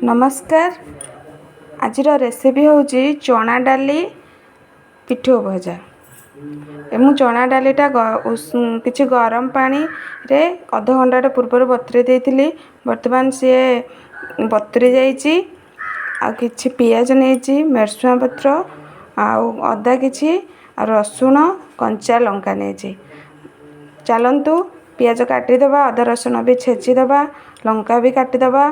ନମସ୍କାର। ଆଜିର ରେସିପି ହେଉଛି ଚଣା ଡାଲି ପିଠଉ ଭଜା। ମୁଁ ଚଣା ଡାଲିଟା କିଛି ଗରମ ପାଣିରେ ଅଧଘଣ୍ଟାଟେ ପୂର୍ବରୁ ବତୁରେଇ ଦେଇଥିଲି। ବର୍ତ୍ତମାନ ସିଏ ବତୁରି ଯାଇଛି। ଆଉ କିଛି ପିଆଜ ନେଇଛି, ଭେରସୁଙ୍ଗା ପତ୍ର ଆଉ ଅଦା କିଛି, ଆଉ ରସୁଣ, କଞ୍ଚା ଲଙ୍କା ନେଇଛି। ଚାଲନ୍ତୁ ପିଆଜ କାଟିଦେବା, ଅଦା ରସୁଣ ବି ଛେଚିଦେବା, ଲଙ୍କା ବି କାଟିଦେବା,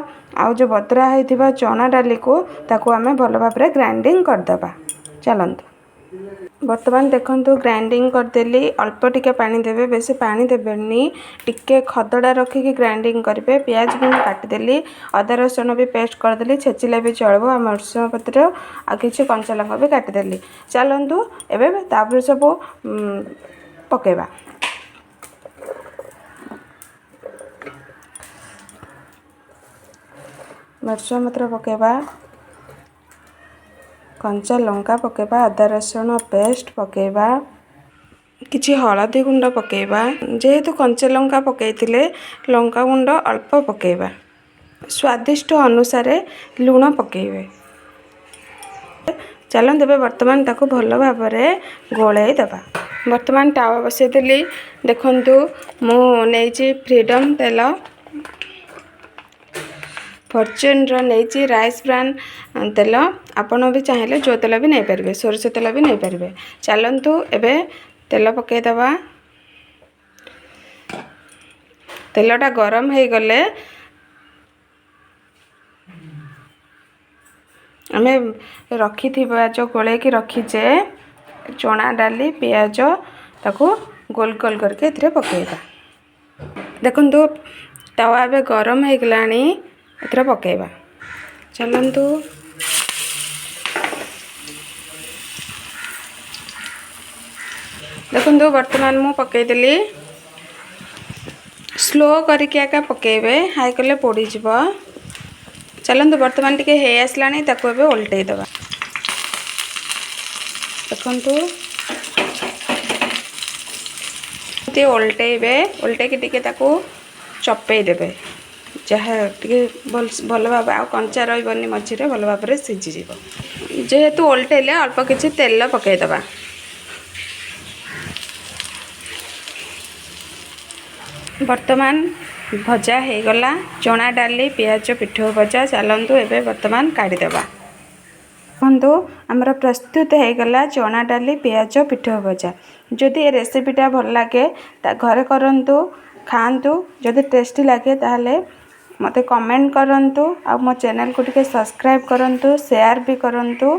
ଆଉ ଯେଉଁ ବତୁରା ହେଇଥିବା ଚଣା ଡାଲିକୁ ତାକୁ ଆମେ ଭଲ ଭାବରେ ଗ୍ରାଇଣ୍ଡିଙ୍ଗ କରିଦେବା। ଚାଲନ୍ତୁ, ବର୍ତ୍ତମାନ ଦେଖନ୍ତୁ ଗ୍ରାଇଣ୍ଡିଙ୍ଗ କରିଦେଲି। ଅଳ୍ପ ଟିକେ ପାଣି ଦେବେ, ବେଶୀ ପାଣି ଦେବେନି, ଟିକେ ଖଦଡ଼ା ରଖିକି ଗ୍ରାଇଣ୍ଡିଙ୍ଗ କରିବେ। ପିଆଜ ବି ମୁଁ କାଟିଦେଲି, ଅଦା ରସୁଣ ବି ପେଷ୍ଟ କରିଦେଲି, ଛେଚିଲେ ବି ଚଳିବ। ଆଉ ଭେରସୁଙ୍ଗା ପତ୍ର ଆଉ କିଛି କଞ୍ଚା ଲଙ୍କା ବି କାଟିଦେଲି। ଚାଲନ୍ତୁ ଏବେ ତାପରେ ସବୁ ପକାଇବା। ଭେରସୁଙ୍ଗା ପତ୍ର ପକାଇବା, କଞ୍ଚା ଲଙ୍କା ପକାଇବା, ଅଦା ରସୁଣ ପେଷ୍ଟ ପକାଇବା, କିଛି ହଳଦୀ ଗୁଣ୍ଡ ପକାଇବା। ଯେହେତୁ କଞ୍ଚା ଲଙ୍କା ପକାଇଥିଲେ, ଲଙ୍କା ଗୁଣ୍ଡ ଅଳ୍ପ ପକାଇବା। ସ୍ୱାଦିଷ୍ଟ ଅନୁସାରେ ଲୁଣ ପକାଇବେ। ଚାଲନ୍ତୁ ଏବେ ବର୍ତ୍ତମାନ ତାକୁ ଭଲ ଭାବରେ ଗୋଳେଇ ଦେବା। ବର୍ତ୍ତମାନ ତାୱା ବସାଇଦେଲି। ଦେଖନ୍ତୁ, ମୁଁ ନେଇଛି ଫ୍ରିଡ଼ମ୍ ତେଲ, ଫର୍ଚୁନ୍ର ନେଇଛି ରାଇସ୍ ବ୍ରାନ୍ ତେଲ। ଆପଣ ବି ଚାହିଁଲେ ଯେଉଁ ତେଲ ବି ନେଇପାରିବେ, ସୋରିଷ ତେଲ ବି ନେଇପାରିବେ। ଚାଲନ୍ତୁ ଏବେ ତେଲ ପକାଇଦେବା। ତେଲଟା ଗରମ ହେଇଗଲେ ଆମେ ରଖିଥିବା ଯେଉଁ ଗୋଳେଇକି ରଖିଛେ ଚଣା ଡାଲି ପିଆଜ, ତାକୁ ଗୋଲ ଗୋଲ କରିକି ଏଥିରେ ପକାଇବା। ଦେଖନ୍ତୁ, ତାୱା ଏବେ ଗରମ ହେଇଗଲାଣି, ଏଥିରେ ପକାଇବା। ଚାଲନ୍ତୁ, ଦେଖନ୍ତୁ ବର୍ତ୍ତମାନ ମୁଁ ପକାଇଦେଲି। ସ୍ଲୋ କରିକି ଏକା ପକାଇବେ, ହାଇ କଲେ ପୋଡ଼ିଯିବ। ଚାଲନ୍ତୁ, ବର୍ତ୍ତମାନ ଟିକେ ହେଇ ଆସିଲାଣି, ତାକୁ ଏବେ ଓଲଟେଇ ଦେବା। ଦେଖନ୍ତୁ, ଏମିତି ଓଲଟେଇବେ, ଓଲଟେଇକି ଟିକେ ତାକୁ ଚପେଇ ଦେବେ, ଯାହା ଟିକେ ଭଲ ଭାବେ ଆଉ କଞ୍ଚା ରହିବନି, ମଝିରେ ଭଲ ଭାବରେ ସିଝିଯିବ। ଯେହେତୁ ଓଲଟେଇଲେ, ଅଳ୍ପ କିଛି ତେଲ ପକାଇଦେବା। ବର୍ତ୍ତମାନ ଭଜା ହେଇଗଲା ଚଣା ଡାଲି ପିଆଜ ପିଠଉ ଭଜା। ଚାଲନ୍ତୁ ଏବେ ବର୍ତ୍ତମାନ କାଢ଼ିଦେବା। ଦେଖନ୍ତୁ, ଆମର ପ୍ରସ୍ତୁତ ହେଇଗଲା ଚଣା ଡାଲି ପିଆଜ ପିଠଉ ଭଜା। ଯଦି ଏ ରେସିପିଟା ଭଲ ଲାଗେ, ତା ଘରେ କରନ୍ତୁ, ଖାଆନ୍ତୁ। ଯଦି ଟେଷ୍ଟି ଲାଗେ, ତାହେଲେ ମୋତେ କମେଣ୍ଟ କରନ୍ତୁ ଆଉ ମୋ ଚ୍ୟାନେଲକୁ ଟିକେ ସବସ୍କ୍ରାଇବ୍ କରନ୍ତୁ, ସେୟାର ବି କରନ୍ତୁ।